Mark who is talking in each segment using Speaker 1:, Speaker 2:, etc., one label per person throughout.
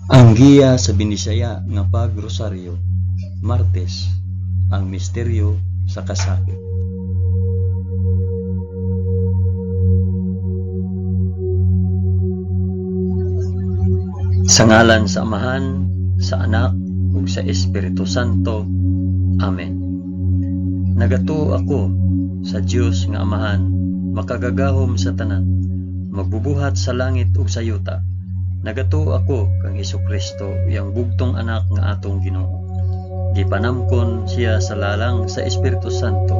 Speaker 1: Ang giya sa Binisaya nga pag-rosaryo, Martes, ang misteryo sa kasakit. Sa ngalan sa Amahan, sa Anak, ug sa Espiritu Santo. Amen. Nagatuo ako sa Dios nga Amahan, makagagahom sa tanan, magbubuhat sa langit ug sa yuta. Nagatuo ako kang Hesukristo, iyang bugtong anak nga atong Ginoo. Gipanamkon siya sa lalang sa Espiritu Santo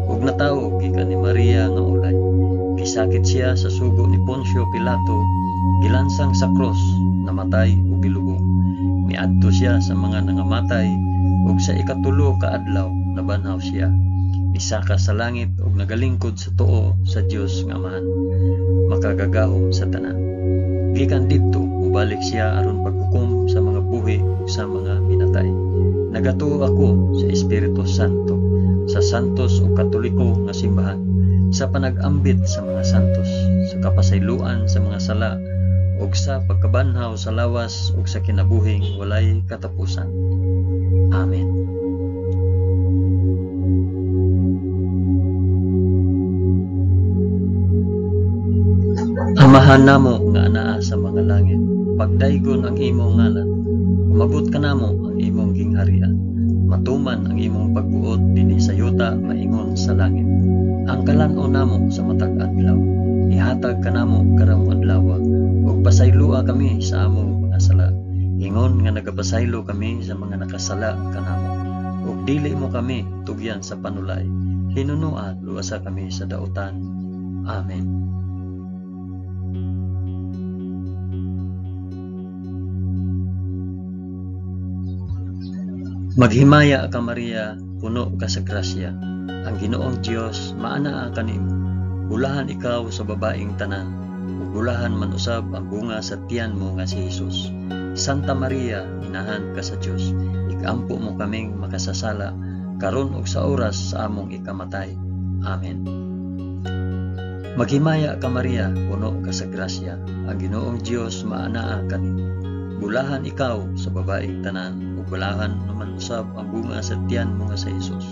Speaker 1: ug natawo gikan ni Maria nga ulay. Gisakit siya sa sugo ni Poncio Pilato, gilansang sa krus, namatay ug gilubong. Miadto siya sa mga nangamatay ug sa ikatulo ka adlaw nabanhaw siya. Misaka sa langit ug nagalingkod sa tuo sa Dios nga Amahan, makagagahom sa tanan. Gikan didto mobalik siya aron paghukom sa mga buhi ug sa mga minatay. Nagatuo ako sa Espiritu Santo, sa santos ug katoliko nga simbahan, sa panag-ambit sa mga santos, sa kapasayloan sa mga sala, ug sa pagkabanhaw sa lawas ug sa kinabuhing walay katapusan. Amen. Amahan namo nga anaa sa mga langit, pagdaygon ang imong ngalan, umabot kanamo ang imong gingharian, matuman ang imong pagbuot dinhi sa yuta maingon sa langit. Ang kalan-on namo sa matag adlaw, ihatag kanamo karong adlaw, ug pasayloa kami sa among mga sala, ingon nga nagapasaylo kami sa mga nakasala kanamo. Ug dili mo kami tugyan sa panulay, hinunua luwasa kami sa dautan. Amen. Maghimaya ka Maria, puno ka sa grasya. Ang Ginoong Dios maanaa kanimo. Bulahan ikaw sa babaeng tanan, ug bulahan man usab ang bunga sa tiyan mo nga si Hesus. Santa Maria, inahan ka sa Dios, ikampo mo kaming makasasala karon ug sa oras sa among ikamatay. Amen. Maghimaya ka Maria, puno ka sa grasya. Ang Ginoong Dios maanaa kanimo. Bulahan ikaw sa babaeng tanan, ug bulahan naman usab ang bunga sa tiyan mo nga sa Hesus.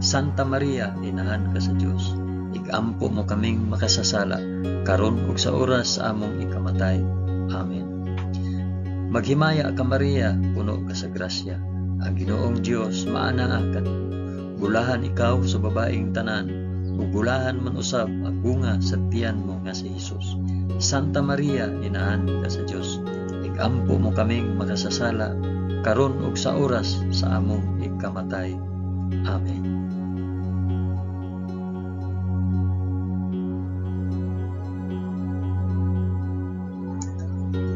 Speaker 1: Santa Maria, inahan ka sa Dios, ikampo mo kaming makasasala karon ug sa oras sa among ikamatay. Amen. Maghimaya ka Maria, puno ka sa grasya. Ang Ginoong Dios maanaa kanimo. Bulahan ikaw sa babaeng tanan, ug bulahan man usab ang bunga sa tiyan mo nga si Hesus. Santa Maria, inahan ka sa Dios, ikampo mo kaming makasasala karon ug sa oras sa among ikamatay. Amen.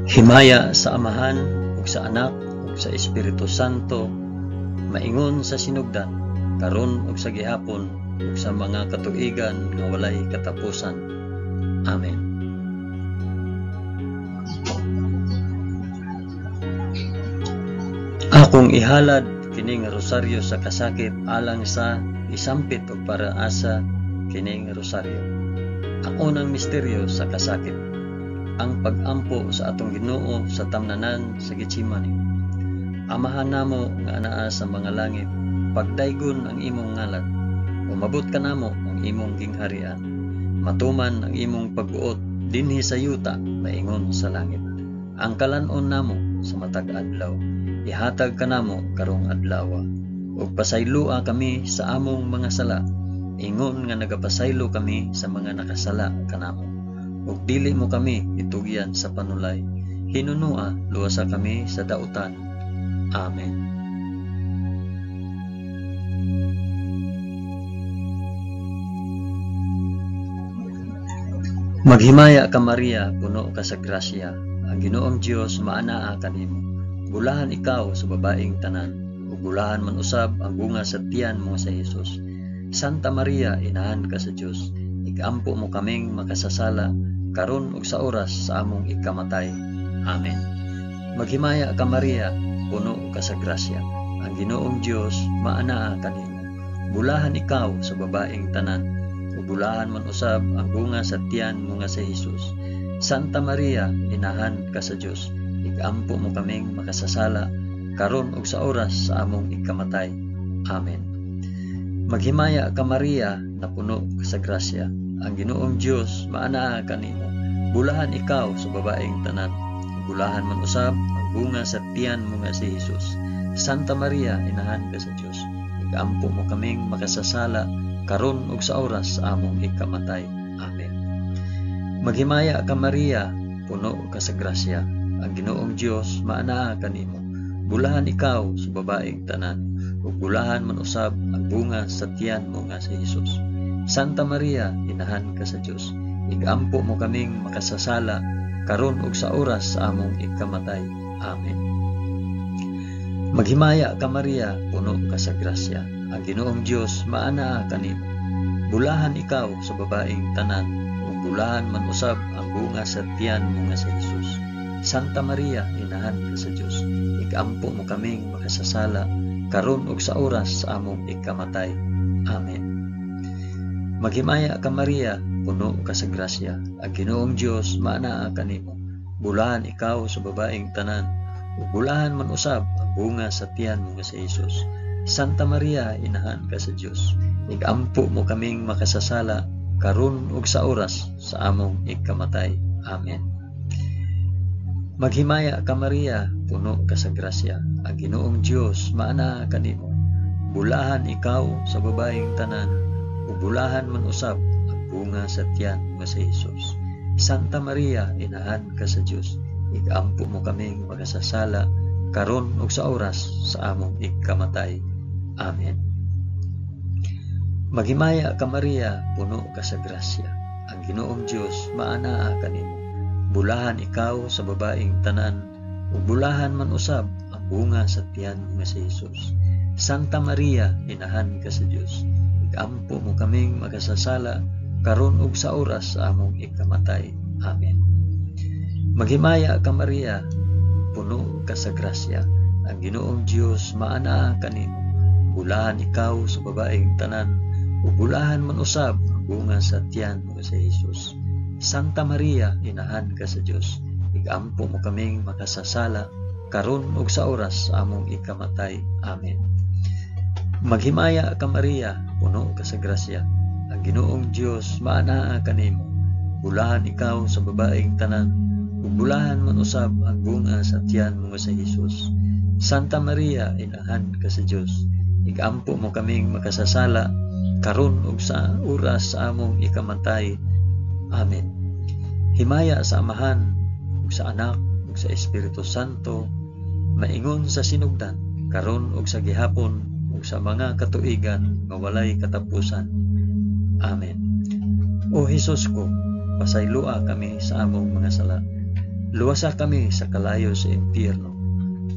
Speaker 1: Himaya sa Amahan ug sa Anak ug sa Espiritu Santo, maingon sa sinugdan, karon ug sa gihapon ug sa mga katuigan nga walay katapusan. Amen. Akong ihalad kining rosaryo sa kasakit alang sa isampit og para asa kining rosaryo. Ang unang misteryo sa kasakit, ang pag-ampo sa atong Ginoo sa tamnanan sa Getsemani. Amahan namo nga anaa sa mga langit, pagdaygon ang imong ngalan, umabot kanamo ang imong gingharian, matuman ang imong pagbuot dinhi sa yuta maingon sa langit. Ang kalan-on namo sa matag adlaw, ihatag kanamo karong adlaw, ug pasayloa kami sa among mga sala, ingon nga nagapasaylo kami sa mga nakasala kanamo. Ug dili mo kami itugyan sa panulay, hinunua luwasa kami sa dautan. Amen. Maghimaya ka Maria, puno ka sa grasya. Ang Ginoong Dios maanaa kanimo. Bulahan ikaw sa babaeng tanan, ug bulahan man usab ang bunga sa tiyan mo sa Hesus. Santa Maria, inahan ka sa Dios, ikampo mo kaming makasasala karon ug sa oras sa among ikamatay. Amen. Maghimaya ka Maria, puno ka sa grasya. Ang Ginoong Dios maanaa kanimo. Bulahan ikaw sa babaeng tanan, ug bulahan man usab ang bunga sa tiyan mo nga sa Hesus. Santa Maria, inahan ka sa Dios, Igampo mo kaming makasasala, karon ug sa oras sa among ikamatay. Amen. Maghimaya ka Maria, napuno ka sa grasya. Ang Ginoong Dios maanaa kanimo. Bulahan ikaw sa babaeng tanan. Bulahan man usab ang bunga sa tiyan mo nga si Hesus. Santa Maria, inahan ka sa Dios. Igampo mo kaming makasasala, karon ug sa oras sa among ikamatay. Amen. Maghimaya ka Maria, puno ka sa grasya. Ang Ginoong Dios maanaa kanimo. Bulahan ikaw sa babaeng tanan, ug bulahan man usab ang bunga sa tiyan mo nga si Hesus. Santa Maria, inahan ka sa Dios. Igampo mo kaming makasasala, karon ug sa oras sa among ikamatay. Amen. Maghimaya ka Maria, puno ka sa grasya. Ang Ginoong Dios maanaa kanimo. Bulahan ikaw sa babaeng tanan, ug bulahan man usab ang bunga sa tiyan mo nga si Hesus. Santa Maria, inahan ka sa Dios. Igampo mo kaming makasasala, karon ug sa oras sa among ikamatay. Amen. Maghimaya ka Maria, puno ka sa grasya. Ang Ginoong Dios maanaa kanimo. Bulahan ikaw sa babaeng tanan, ug bulahan man usab ang bunga sa tiyan mo nga si Hesus. Santa Maria, inahan ka sa Dios. Igampo mo kaming makasasala, karon ug sa oras sa among ikamatay. Amen. Maghimaya ka Maria, puno ka sa grasya. Ang Ginoong Dios maanaa kanimo. Bulahan ikaw sa babaeng tanan, ug bulahan man usab ang bunga sa tiyan mo si Hesus. Santa Maria, inahan ka sa Dios. Igampo mo kaming makasasala, karon ug sa oras sa among ikamatay. Amen. Maghimaya ka Maria, puno ka sa grasya. Ang Ginoong Dios maanaa kanimo. Bulahan ikaw sa babaeng tanan, ug bulahan man usab ang bunga sa tiyan mo nga si Hesus. Santa Maria, inahan ka sa Dios. Igampo mo kaming makasasala, karon ug sa oras sa among ikamatay. Amen. Maghimaya ka Maria, puno ka sa grasya. Ang Ginoong Dios maanaa kanimo. Bulahan ikaw sa babaeng tanan, ug bulahan man usab ang bunga sa tiyan mo nga si Hesus. Santa Maria, inahan ka sa Dios. Igampo mo kaming makasasala, karon ug sa oras sa among ikamatay. Amen. Maghimaya ka Maria, puno ka sa grasya. Ang Ginoong Dios maanaa kanimo. Bulahan ikaw sa babaeng tanan, ug bulahan man usab ang bunga sa tiyan mo nga si Hesus. Santa Maria, inahan ka sa Dios. Igampo mo kaming makasasala, karon ug sa oras sa among ikamatay. Amen. Himaya sa Amahan, ug sa Anak, ug sa Espiritu Santo, maingon sa sinugdan, karon ug sa gihapon, ug sa mga katuigan nga walay katapusan. Amen. O Hesus ko, pasayloa kami sa among mga sala. Luwasa kami sa kalayo sa impyerno,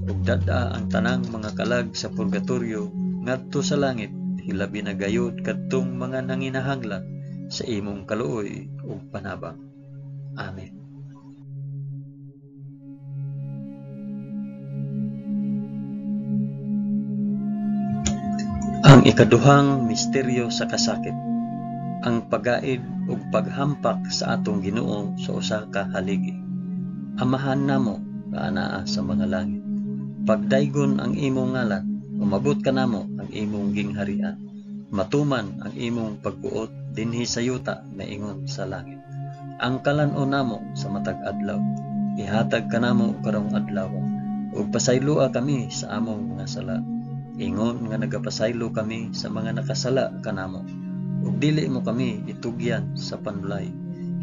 Speaker 1: ug dad-a ang tanang mga kalag sa purgatorio ngadto sa langit, hilabi na gayud kadtong mga nanginahanglan sa imong kaluoy ug panabang. Amen. Ang ikaduhang misteryo sa kasakit, ang pagaid ug paghampak sa atong Ginoo sa usa ka haligi. Amahan namo nga anaa sa mga langit. Pagdaygon ang imong ngalan, umabot kanamo ang imong gingharian. Matuman ang imong pagbuot dinhi sa yuta maingon sa langit. Ang kalan-on namo sa matag adlaw, ihatag kanamo karong adlaw, ug pasayloa kami sa among mga sala, ingon nga nagapasaylo kami sa mga nakasala kanamo. Ug dili mo kami itugyan sa panulay,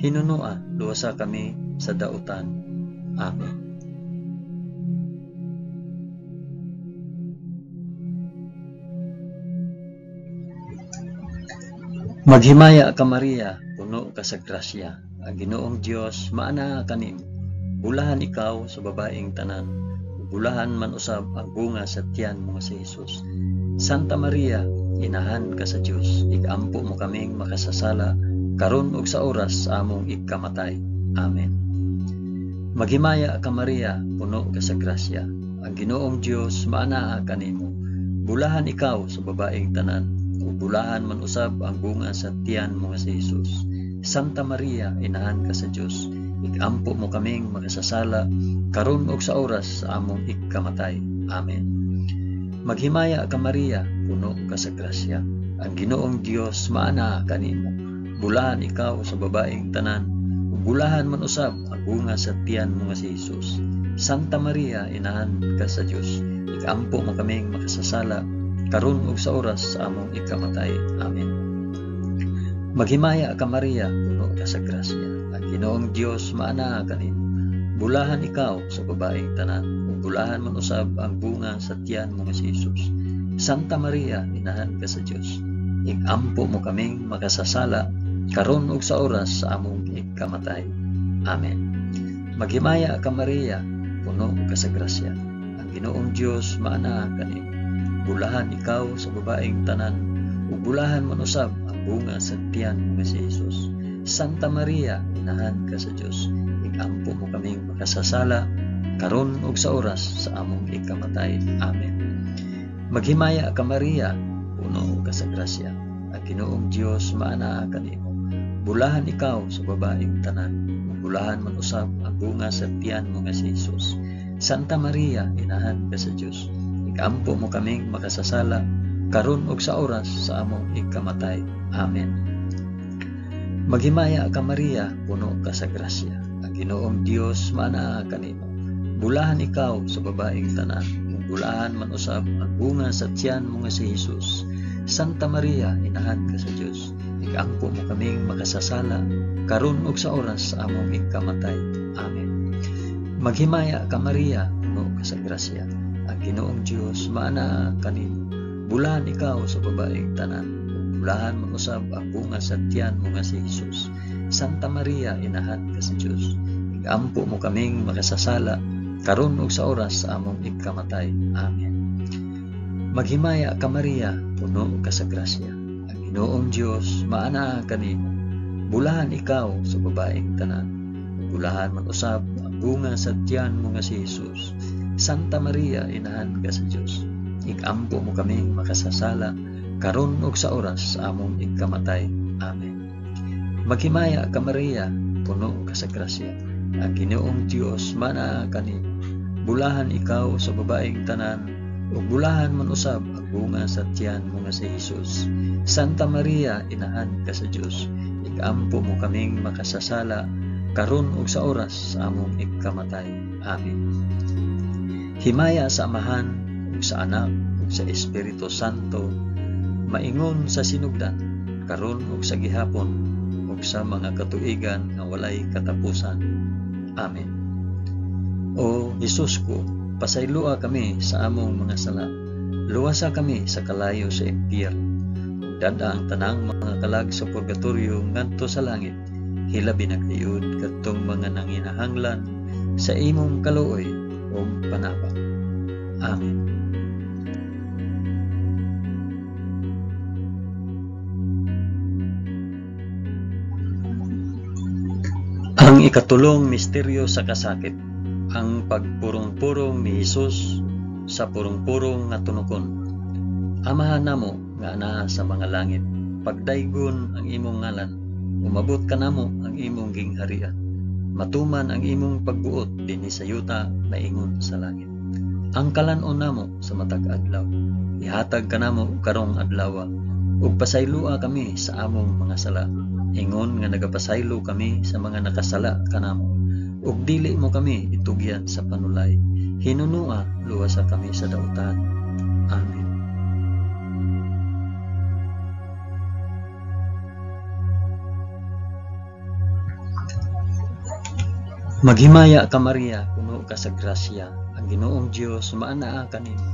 Speaker 1: hinunoa luwasa kami sa dautan. Amen. Maghimaya ka Maria, puno ka sa grasya. Ang Ginoong Dios maanaa kanimo. Bulahan ikaw sa babaeng tanan, bulahan man usab ang bunga sa tiyan mo nga si Hesus. Santa Maria, inahan ka sa Dios, igampo mo kaming makasasala, karon ug sa oras sa among ikamatay. Amen. Maghimaya ka Maria, puno ka sa grasya. Ang Ginoong Dios maanaa kanimo. Bulahan ikaw sa babaeng tanan, ug bulahan man usab ang bunga sa tiyan mo nga si Hesus. Santa Maria, inahan ka sa Dios, Ikampo mo kaming makasasala, karon ug sa oras sa among ikamatay. Amen. Maghimaya ka Maria, puno ka sa grasya. Ang Ginoong Dios maanaa kanimo. Bulahan ikaw sa babaeng tanan, ug bulahan man usab ang bunga sa tiyan mo nga si Jesus. Santa Maria, inahan ka sa Dios, ikampo mo kaming makasasala, karon ug sa oras sa among ikamatay. Amen. Maghimaya ka Maria, puno ka sa grasya. Ang Ginoong Dios maanaa kanimo. Bulahan ikaw sa babaeng tanan, ug bulahan man usab ang bunga sa tiyan mo nga si Jesus. Santa Maria, inahan ka sa Dios, ikampo mo kaming makasasala, karon ug sa oras sa among ikamatay. Amen. Maghimaya ka Maria, puno ka sa grasya. Ang Ginoong Dios maanaa kanimo. Bulahan ikaw sa babaeng tanan, ug bulahan man usab ang bunga sa tiyan mo nga si Jesus. Santa Maria, inahan ka sa Dios, ikampo mo kaming makasasala, karon ug sa oras sa among ikamatay. Amen. Maghimaya ka Maria, puno ka sa grasya. Ang Ginoong Dios maanaa kanimo. Bulahan ikaw sa babaeng tanan, ug bulahan man usab ang bunga sa tiyan mo nga si Jesus. Santa Maria, inahan ka sa Dios, ikampo mo kaming makasasala, karon ug sa oras sa among ikamatay. Amen. Maghimaya ka Maria, puno ka sa grasya. Ang Ginoong Dios maanaa kanimo. Bulahan ikaw sa babaeng tanan, ug bulahan man usab ang bunga sa tiyan mo nga si Jesus. Santa Maria, inahan ka sa Dios, ikampo mo kaming makasasala, karon ug sa oras sa among ikamatay. Amen. Maghimaya ka Maria, puno ka sa grasya. Ang Ginoong Dios maanaa kanimo. Bulahan ikaw sa babaeng tanan, ug bulahan man usab ang bunga sa tiyan mo nga si Jesus. Santa Maria, inahan ka sa Dios, ikampo mo kaming makasasala, karon ug sa oras sa among ikamatay. Amen. Maghimaya ka Maria, puno ka sa grasya. Ang Ginoong Dios maanaa kanimo. Bulahan ikaw sa babaeng tanan, ug bulahan man usab ang bunga sa tiyan mo nga si Jesus. Santa Maria, inahan ka sa Dios, ikampo mo kaming makasasala, karon ug sa oras sa among ikamatay. Amen. Maghimaya ka Maria, puno ka sa grasya. Ang Ginoong Dios maanaa kanimo. Bulahan ikaw sa babaeng tanan, ug bulahan man usab ang bunga sa tiyan mo nga si Jesus. Santa Maria, inahan ka sa Dios, ikampo mo kaming makasasala, karon ug sa oras sa among ikamatay. Amen. Himaya sa Amahan, ug sa Anak, ug sa Espiritu Santo, maingon sa sinugdan, karon ug sa gihapon, ug sa mga katuigan nga walay katapusan. Amen. O Jesus ko, pasayloa kami sa among mga sala. Luwasa kami sa kalayo sa impyerno. Ug dad-a ang tanang mga kalag sa purgatorio ngadto sa langit. Hilabi na gayud kadtong mga nanginahanglan sa imong kaluoy ug panabang. Amen. Ang ikatulong misteryo sa kasakit, ang pagpurong-purong ni Hesus sa purong-purong nga tunokon. Amahan namo nga anaa sa mga langit, pagdaygon ang imong ngalan, umabot kanamo ang imong gingharian. Matuman ang imong pagbuot dinhi sa yuta maingon sa langit. Ang kalan-on namo sa matag adlaw, ihatag kanamo karong adlawa, ug pasayloa kami sa among mga sala, ingon nga nagapasaylo kami sa mga nakasala kanamo. Ug dili mo kami itugyan sa panulay, hinunua luwasa kami sa dautan. Amen. Maghimaya ka Maria, puno ka sa grasya, ang Ginoong Dios maanaa kanimo.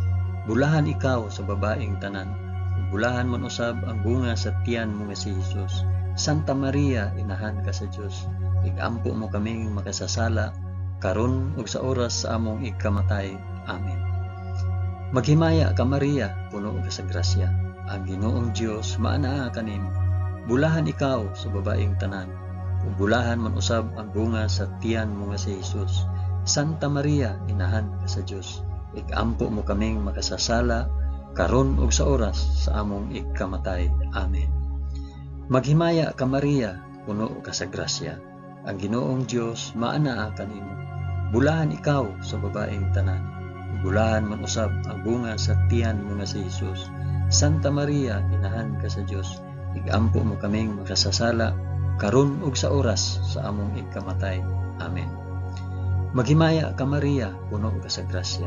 Speaker 1: Bulahan ikaw sa babaeng tanan, ug bulahan man usab ang bunga sa tiyan mo nga si Jesus. Santa Maria, inahan ka sa Dios, ikampo mo kaming makasasala, karon ug sa oras sa among ikamatay. Amen. Maghimaya ka Maria, puno ka sa grasya, ang Ginoong Dios maanaa kanimo. Bulahan ikaw sa babaeng tanan, ug bulahan man usab ang bunga sa tiyan mo nga si Jesus. Santa Maria, inahan ka sa Dios, ikampo mo kaming makasasala, karon ug sa oras sa among ikamatay. Amen. Maghimaya ka Maria, puno ka sa grasya, Ang Ginoong Dios maanaa kanimo. Bulahan ikaw sa babaeng tanan. Bulahan man usab ang bunga sa tiyan mo nga si Hesus. Santa Maria, inahan ka sa Dios, igampo mo kaming makasasala karon ug sa oras sa among ikamatay. Amen. Maghimaya ka Maria, puno ka sa grasya.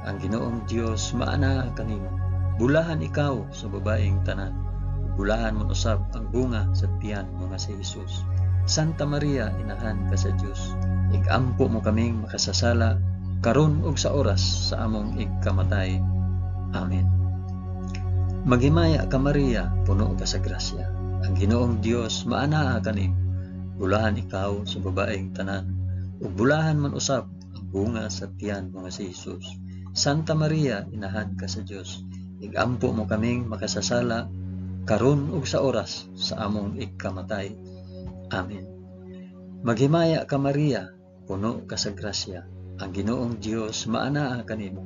Speaker 1: Ang Ginoong Dios maanaa kanimo. Bulahan ikaw sa babaeng tanan. Bulahan man usab ang bunga sa tiyan mo nga si Hesus. Santa Maria, inahan ka sa Dios, igampo mo kaming makasasala karon ug sa oras sa among igkamatay. Amen. Maghimaya ka Maria, puno ka sa grasya. Ang Ginoong Dios maanaa kanimo. Bulahan ikaw sa babaeng tanan, ug bulahan man usab ang bunga sa tiyan mo nga si Hesus. Santa Maria, inahan ka sa Dios, igampo mo kaming makasasala karon ug sa oras sa among igkamatay. Amen. Maghimaya ka Maria, puno ka sa grasya. Ang Ginoong Dios maanaa kanimo.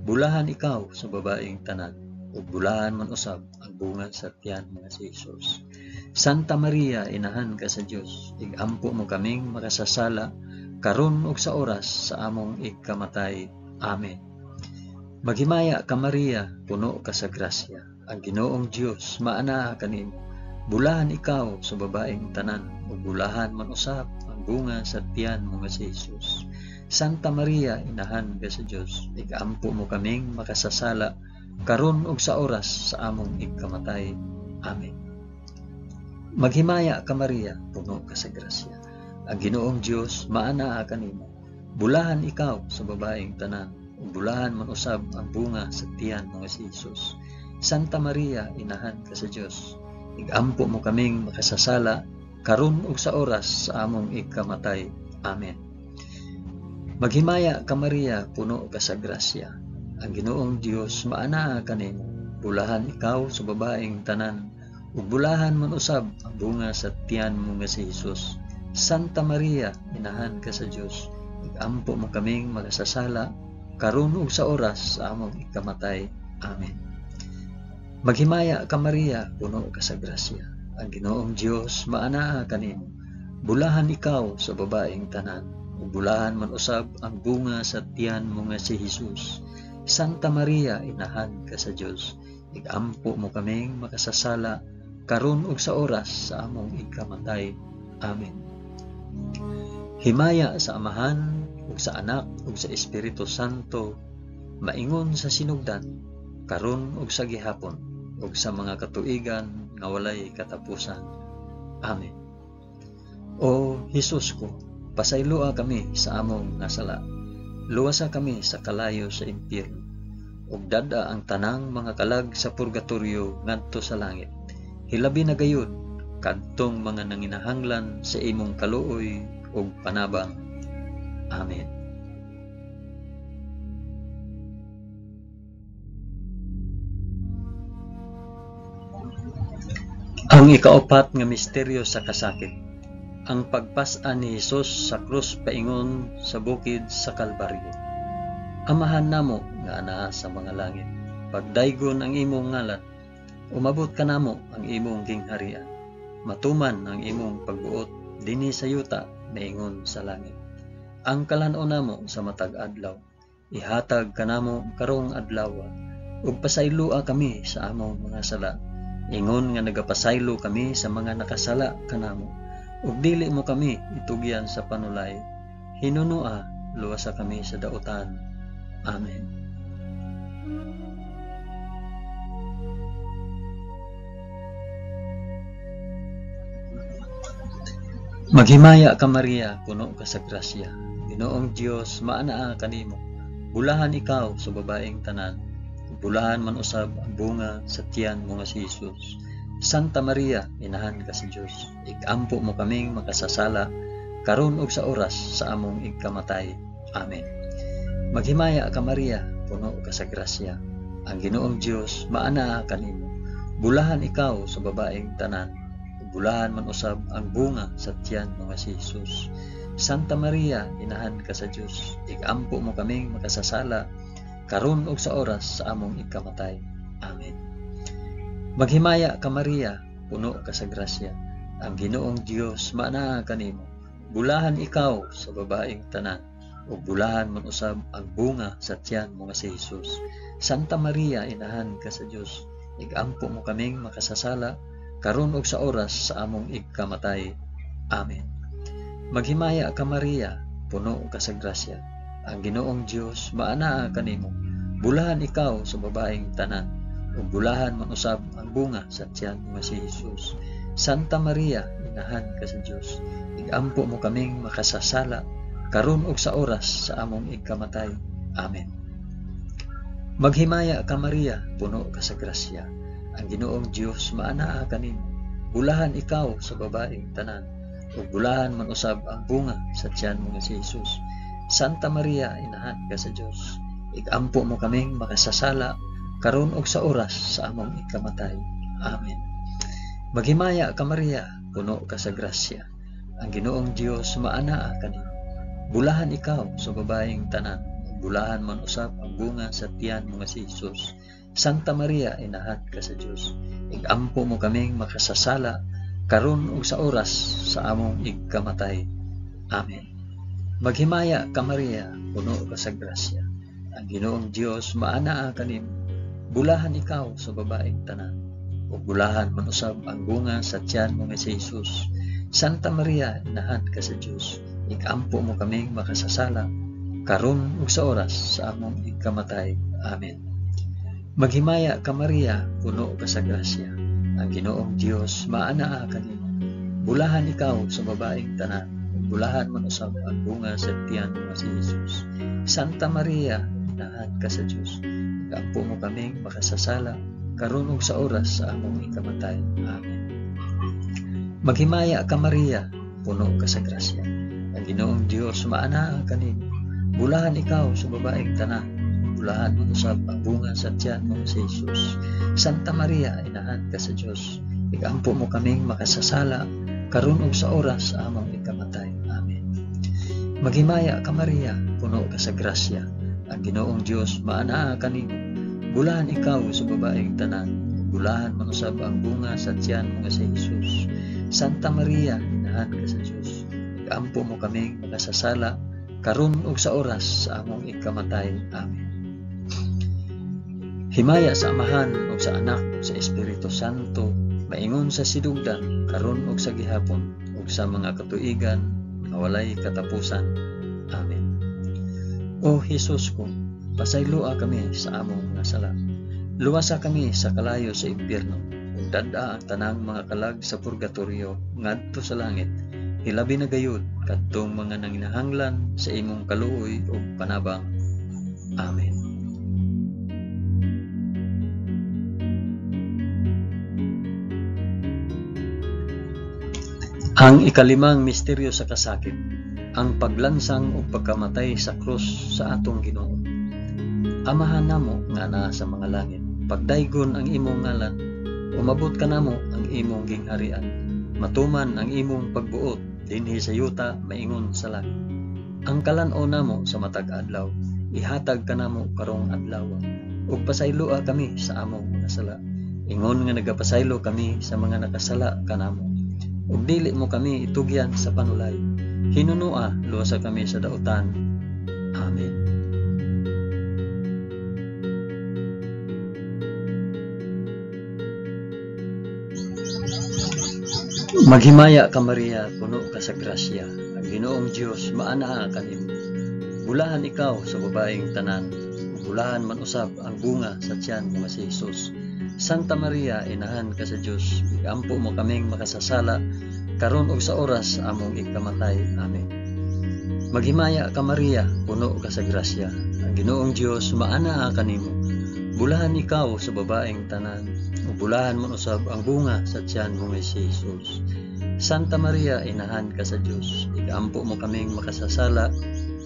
Speaker 1: Bulahan ikaw sa babaeng tanan, ug bulahan man usab ang bunga sa tiyan mo nga si Hesus. Santa Maria, inahan ka sa Dios, igampo mo kaming makasasala karon ug sa oras sa among igkamatay. Amen. Maghimaya ka Maria, puno ka sa grasya. Ang Ginoong Dios maanaa kanimo. Bulahan ikaw sa babaeng tanan, ug bulahan man usab ang bunga sa tiyan mo nga si Hesus. Santa Maria, inahan ka sa Dios, igampo mo kaming makasasala karon ug sa oras sa among igkamatay. Amen. Maghimaya ka Maria, puno ka sa grasya. Ang Ginoong Dios maanaa kanimo. Bulahan ikaw sa babaeng tanan, ug bulahan man usab ang bunga sa tiyan mo nga si Hesus. Santa Maria, inahan ka sa Dios, igampo mo kaming makasasala karon ug sa oras sa among igkamatay. Amen. Maghimaya ka Maria, puno ka sa grasya. Ang Ginoong Dios maanaa kanimo. Bulahan ikaw sa babaeng tanan, ug bulahan man usab ang bunga sa tiyan mo nga si Hesus. Santa Maria, inahan ka sa Dios, igampo mo kaming makasasala karon ug sa oras sa among ikamatay. Amen. Maghimaya ka Maria, puno ka sa grasya. Ang Ginoong Dios maanaa kanimo. Bulahan ikaw sa babaeng tanan, ug bulahan man usab ang bunga sa tiyan mo nga si Hesus. Santa Maria, inahan ka sa Dios, igampo mo kaming makasasala karon ug sa oras sa among ikamatay. Amen. Himaya sa Amahan ug sa Anak ug sa Espiritu Santo, maingon sa sinugdan, karon ug sa gihapon, ug sa mga katuigan nga walay katapusan. Amen. O Hesus ko, pasayloa kami sa among nga sala. Luwasa kami sa kalayo sa impyerno, ug dad-a ang tanang mga kalag sa purgatorio ngadto sa langit. Hilabi na gayud kadtong mga nanginahanglan sa imong kaluoy ug panabang. Amen. Ang ikaapat nga misteryo sa kasakit, ang pagpas-an ni Hesus sa krus paingon sa bukid sa Kalbaryo. Amahan namo nga anaa sa mga langit, pagdaygon ang imong ngalan, umabot kanamo ang imong gingharian, matuman ang imong pagbuot dinhi sa yuta maingon sa langit. Ang kalan-on namo sa matag adlaw, ihatag kanamo karong adlaw, ug pasayloa kami sa among mga sala, ingon nga nagapasaylo kami sa mga nakasala kanamo, ug dili mo kami itugyan sa panulay, hinunoa luwasa kami sa dautan. Amen. Maghimaya ka Maria, puno ka sa grasya. Ginoong Dios, maanaa kanimo. Bulahan ikaw sa babaeng tanan, bulahan man usab ang bunga sa tiyan mo nga si Hesus. Santa Maria, inahan ka sa Dios, ikampo mo kaming makasasala karon ug sa oras sa among igkamatay. Amen. Maghimaya ka Maria, puno ka sa grasya. Ang Ginoong Dios, maanaa kanimo. Bulahan ikaw sa babaeng tanan, bulahan man usab ang bunga sa tiyan mo nga si Hesus. Santa Maria, inahan ka sa Dios, ikampo mo kaming makasasala karon ug sa oras sa among ikamatay. Amen. Maghimaya ka Maria, puno ka sa grasya. Ang Ginoong Dios maanaa kanimo. Bulahan ikaw sa babaeng tanan, ug bulahan man usab ang bunga sa tiyan mo nga si Jesus. Santa Maria, inahan ka sa Dios, igampo mo kaming makasasala, karon ug sa oras sa among igkamatay. Amen. Maghimaya ka Maria, puno ka sa grasya. Ang Ginoong Dios maanaa kanimo. Bulahan ikaw sa babaeng tanan, ug bulahan man usab ang bunga sa tiyan mo nga si Jesus. Santa Maria, inahan ka sa Dios, igampo mo kaming makasasala, karon ug sa oras sa among igkamatay. Amen. Maghimaya ka Maria, puno ka sa grasya. Ang Ginoong Dios maanaa kanimo. Bulahan ikaw sa babaeng tanan, ug bulahan man usab ang bunga sa tiyan mo nga si Jesus. Santa Maria, inahan ka sa Dios, igampo mo kaming makasasala, karon ug sa oras sa among ikamatay. Amen. Maghimaya ka Maria, puno ka sa grasya. Ang Ginoong Dios maanaa kanimo. Bulahan ikaw sa babaeng tanan, bulahan man usab ang bunga sa tiyan mo nga si Jesus. Santa Maria, inahan ka sa Dios, igampo mo kaming makasasala, karon ug sa oras sa among igkamatay. Amen. Maghimaya ka Maria, puno ka sa grasya. Ang Ginoong Dios maanaa kanimo. Bulahan ikaw sa babaeng tanan, ug bulahan man usab ang bunga sa tiyan mo nga si Jesus. Santa Maria, inahan ka sa Dios, ikampo mo kaming makasasala, karon ug sa oras sa among igkamatay. Amen. Maghimaya ka Maria, puno ka sa grasya. Ang Ginoong Dios maanaa kanimo. Bulahan ikaw sa babaeng tanan, ug bulahan man usab ang bunga sa tiyan mo nga si Jesus. Santa Maria, inahan ka sa Dios, ikampo mo kaming makasasala, karon ug sa oras sa among ikamatay. Amen. Maghimaya ka Maria, puno ka sa grasya. Ang Ginoong Dios maanaa kanimo. Bulahan ikaw sa babaeng tanan, bulahan man usab ang bunga sa tiyan mo si Jesus. Santa Maria, inahan ka sa Dios, ikampo mo kaming makasasala, karon ug sa oras sa among ikamatay. Amen. Maghimaya ka Maria, puno ka sa grasya. Ang Ginoong Dios maanaa kanimo. Bulahan ikaw sa babaeng tanan, bulahan man usab ang bunga sa tiyan mo nga si Jesus. Santa Maria, inahan ka sa Dios, ikampo mo kaming makasasala, karon ug sa oras sa among ikamatay. Amen. Himaya sa Amahan ug sa Anak ug sa Espiritu Santo, maingon sa sidugdan, karon ug sa gihapon, ug sa mga katuigan nga walay katapusan. Amen. O Hesus ko, pasayloa kami sa among mga sala. Luwasa kami sa kalayo sa impyerno, ug dad-a ang tanang mga kalag sa purgatorio ngadto sa langit. Hilabi na gayud kadtong mga nanginahanglan sa imong kaluoy ug panabang. Amen. Ang ikalimang misteryo sa kasakit, ang paglansang ug pagkamatay sa krus sa atong Ginoo. Amahan namo nga naa sa mga langit, pagdaygon ang imong ngalan, umabot kanamo ang imong gingharian, matuman ang imong pagbuot dinhi sa yuta maingon sa langit. Ang kalan-on namo sa matag adlaw, ihatag kanamo karong adlaw, ug pasayloa kami sa among mga sala, ingon nga nagapasaylo kami sa mga nakasala kanamo. Ug dili mo kami itugyan sa panulay, hinunua luwasa kami sa dautan. Amen. Maghimaya ka Maria, puno ka sa grasya. Ang Ginoong Dios maanaa kanimo. Bulahan ikaw sa babaeng tanan, bulahan man usab ang bunga sa tiyan mo nga si Jesus. Santa Maria, inahan ka sa Dios, igampo mo kaming makasasala, karon ug sa oras sa among ikamatay. Amen. Maghimaya ka Maria, puno ka sa grasya. Ang Ginoong Dios maanaa kanimo. Bulahan ikaw sa babaeng tanan, ug bulahan man usab ang bunga sa tiyan mo nga si Jesus. Santa Maria, inahan ka sa Dios, igampo mo kaming makasasala,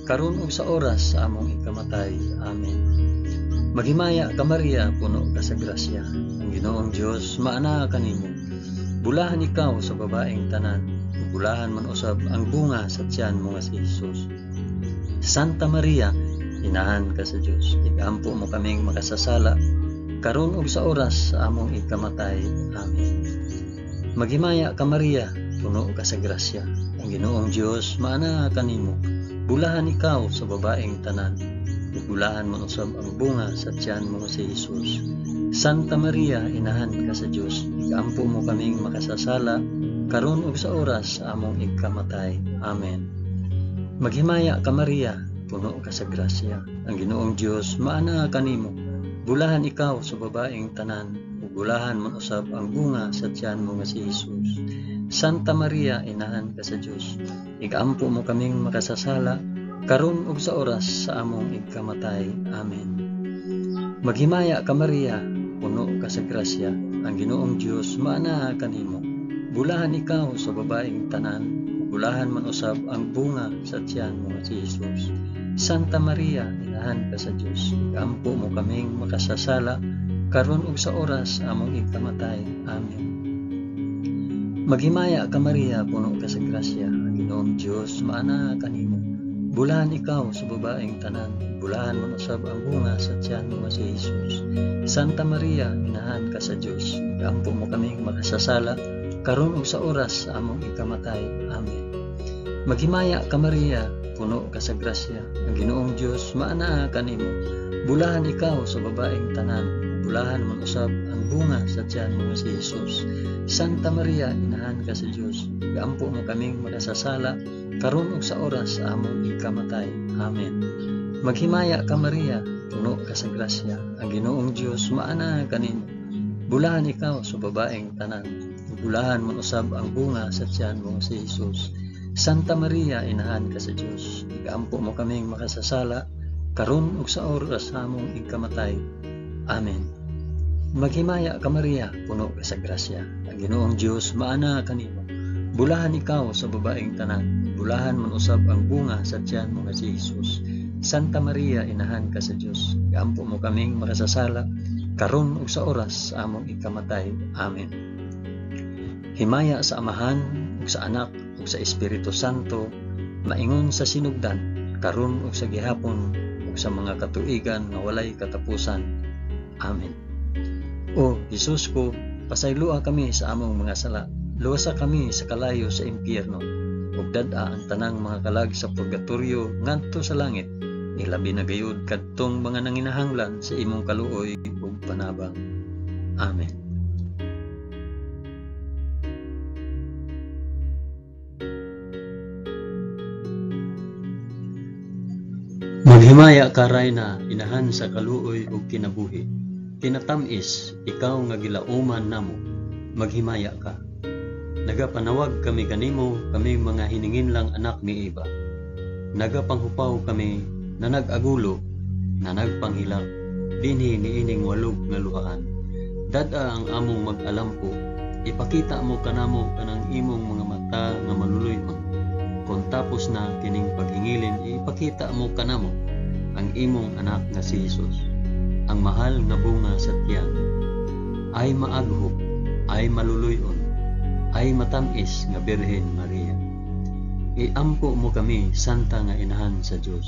Speaker 1: karon ug sa oras sa among ikamatay. Amen. Maghimaya ka Maria, puno ka sa grasya. Ang Ginoong Dios maanaa kanimo. Bulahan ikaw sa babaeng tanan, ug bulahan man usab ang bunga sa tiyan mo nga si Jesus. Santa Maria, inahan ka sa Dios, igampo mo kaming makasasala, karon ug sa oras sa among ikamatay. Amen. Maghimaya ka Maria, puno ka sa grasya. Ang Ginoong Dios maanaa kanimo. Bulahan ikaw sa babaeng tanan, ug bulahan man usab ang bunga sa tiyan mo nga si Hesus. Santa Maria, inahan ka sa Dios, ikampo mo kaming makasasala karon ug sa oras sa among ikamatay. Amen. Maghimaya ka Maria, puno ka sa grasya. Ang Ginoong Dios maanaa kanimo. Bulahan ikaw sa babaeng tanan, ug bulahan man usab ang bunga sa tiyan mo nga si Hesus. Santa Maria, inahan ka sa Dios, ikampo mo kaming makasasala karon ug sa oras sa among ikamatay. Amen. Maghimaya ka Maria, puno ka sa grasya. Ang Ginoong Dios maanaa kanimo. Bulahan ikaw sa babaeng tanan, ug bulahan man usab ang bunga sa tiyan mo nga si Hesus. Santa Maria, inahan ka sa Dios, ikampo mo kaming makasasala karon ug sa oras sa among ikamatay. Amen. Maghimaya ka Maria, puno ka sa grasya. Ang Ginoong Dios maanaa kanimo. Bulahan ikaw sa babaeng tanan, bulahan man usab ang bunga sa tiyan mo nga si Hesus. Santa Maria, inahan ka sa Dios, ikampo mo kaming makasasala karon ug sa oras sa among ikamatay. Amen. Maghimaya ka Maria, puno ka sa grasya. Ang Ginoong Dios maanaa kanimo. Bulahan ikaw sa babaeng tanan, bulahan man usab ang bunga sa tiyan mo nga si Hesus. Santa Maria, inahan ka sa Dios, ikampo mo kaming makasasala karon ug sa oras sa among ikamatay. Amen. Maghimaya ka Maria, puno ka sa grasya. Ang Ginoong Dios maanaa kanimo. Bulahan ikaw sa babaeng tanan, bulahan man usab ang bunga sa tiyan mo nga si Hesus. Santa Maria, inahan ka sa Dios, ikampo mo kaming makasasala karon ug sa oras sa among ikamatay. Amen. Maghimaya ka Maria, puno ka sa grasya. Ang Ginoong Dios maanaa kanimo. Bulahan ikaw sa babaeng tanan, bulahan man usab ang bunga sa tiyan mo nga si Hesus. Santa Maria, inahan ka sa Dios, ikampo mo kaming makasasala karon ug sa oras sa among ikamatay. Amen. Himaya sa Amahan ug sa Anak ug sa Espiritu Santo, maingon sa sinugdan, karon ug sa gihapon ug sa mga katuigan nga walay katapusan. Amen. O Hesus ko, pasayloa kami sa among mga sala. Luwasa kami sa kalayo sa impyerno, ug dad-a ang tanang mga kalag sa purgatorio ngadto sa langit, ilabi na gayud kadtong mga nanginahanglan sa imong kaluoy ug panabang. Amen. Maghimaya ka Rayna, inahan sa kaluoy ug kinabuhi. Kinatam-is, ikaw nga gilauman namo, maghimaya ka. Nagapanawag kami kanimo, kami mga hininginlang anak ni Eva. Nagapanghupaw kami na nag-agulo, na nagpanghilak, dinhi niining walog nga luhaan. Dad-a ang among mag-alampo, ipakita mo kanamo kanang imong mga mata nga maluluy-on. Kung tapos na kining paghingilin, ipakita mo kanamo ang imong anak nga si Hesus, ang mahal nga bunga sa tiyan. Ay maaghop, ay maluluy-on, ay matamis nga Birhen Maria. Iampo mo kami, Santa nga Inahan sa Dios,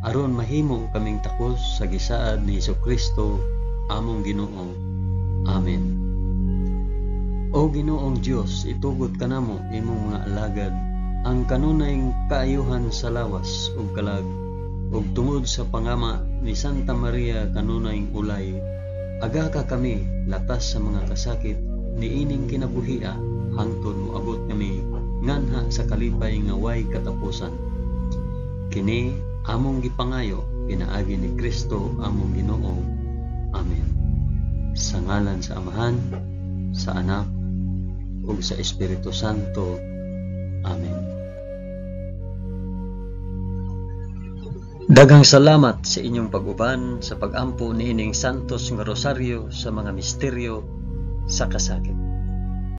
Speaker 1: aron mahimo kaming takos sa gisaad ni Hesukristo among Ginoo. Amen. O Ginoong Dios, itugot kanamo imong mga alagad ang kanunay kaayuhan sa lawas ug kalag, ug tungod sa pangama ni Santa Maria kanunay ulay, aga ka kami latas sa mga kasakit niining kinabuhia hangtod moabot kami nganha sa kalipay nga way katapusan. Kini among gipangayo pinaagi ni Kristo among Ginoo. Amen. Sa ngalan sa Amahan, sa Anak, ug sa Espiritu Santo. Amen. Daghang salamat sa inyong pag-uban sa pag-ampo niining Santos nga Rosaryo sa mga misteryo sa kasakit.